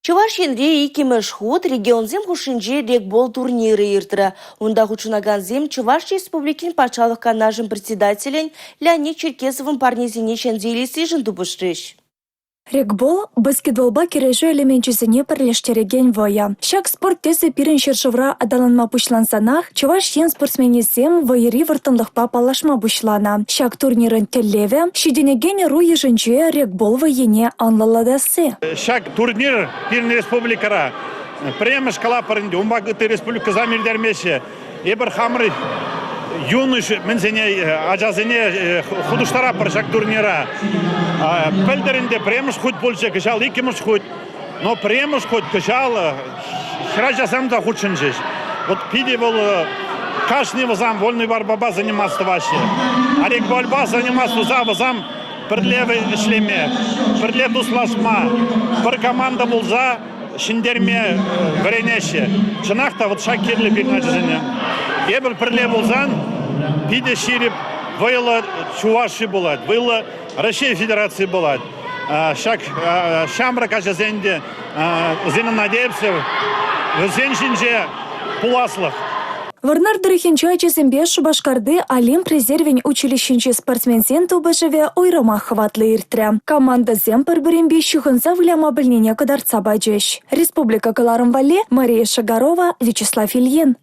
Чӑваш Енре иккӗмӗш хут регионсем хушшинчи регбол турнирӗ иртрӗ. Унта хутшӑнакансем Чӑваш Республикин Патшалӑх Канашӗн Председателӗн Леонид Черкесовӑн парнисене ҫӗнсе илессишӗн тупӑшрӗҫ. Регбол – баскетболпа кӗрешӳ элеменчӗсене пӗрлештерекен вӑйӑ. Ҫак спорт тӗсӗ пирӗн ҫӗршывра аталанма пуҫлансанах Чӑваш Ен спортсменӗсем вӑйӑри вӑрттӑнлӑхпа паллашма пуҫланӑ. Ҫак турнирӑн тӗллевӗ – ҫитӗнекен ӑру йышӗнче регбол вӑййине анлӑлатасси. Ҫак турнир пирӗн республикӑра пӗрремӗш калапӑр ӗнтӗ, унпа ытти республикӑсем ирттермеҫҫӗ. Эпир хамӑр юнӑҫ мӗнсене ачасене хутӑштаратпӑр ҫак турнира. Пӗлтӗр ӗнтӗ пӗрремӗш хут пулчӗ, кӑҫал иккӗмӗш хут. Но пӗрремӗш хут кӑҫал хӗрачасем та хутшӑнчӗҫ. Вот питӗ вӑл кашни вӗсем вольный борьбапа заниматься тӑваҫҫӗ. А регбольпа заниматься туса вӗсем пӗрле ӗҫлеме, пӗрле туслашма, пӗр команда пулса ҫӗнтерме вӗренеҫҫӗ. Чӑнах та вот ҫак кирлӗ пирӗн ачасене. Эпир пӗрле пулсан питӗ ҫирӗп, вӑйлӑ Чуваши пулать, вӑйлӑ Раҫҫей Федерацийӗ пулать. Ҫак ҫамрӑк ачасен те Зина Надеевцев вӗсен ҫинче пуласлӑх. Вӑрнар тӑрӑхӗнчи ачасемпе Шупашкарти Олимп резервӗн училищинчи спортсменсен тупӑшӑвӗ уйрӑмах хӑватлӑ иртрӗ. Командӑсем пӗр-пӗринпе ҫыхӑнса выляма пӗлнине кӑтартса пачӗҫ. Республика кӑларӑм валли Мария Шагарова, Вячеслав Ильин.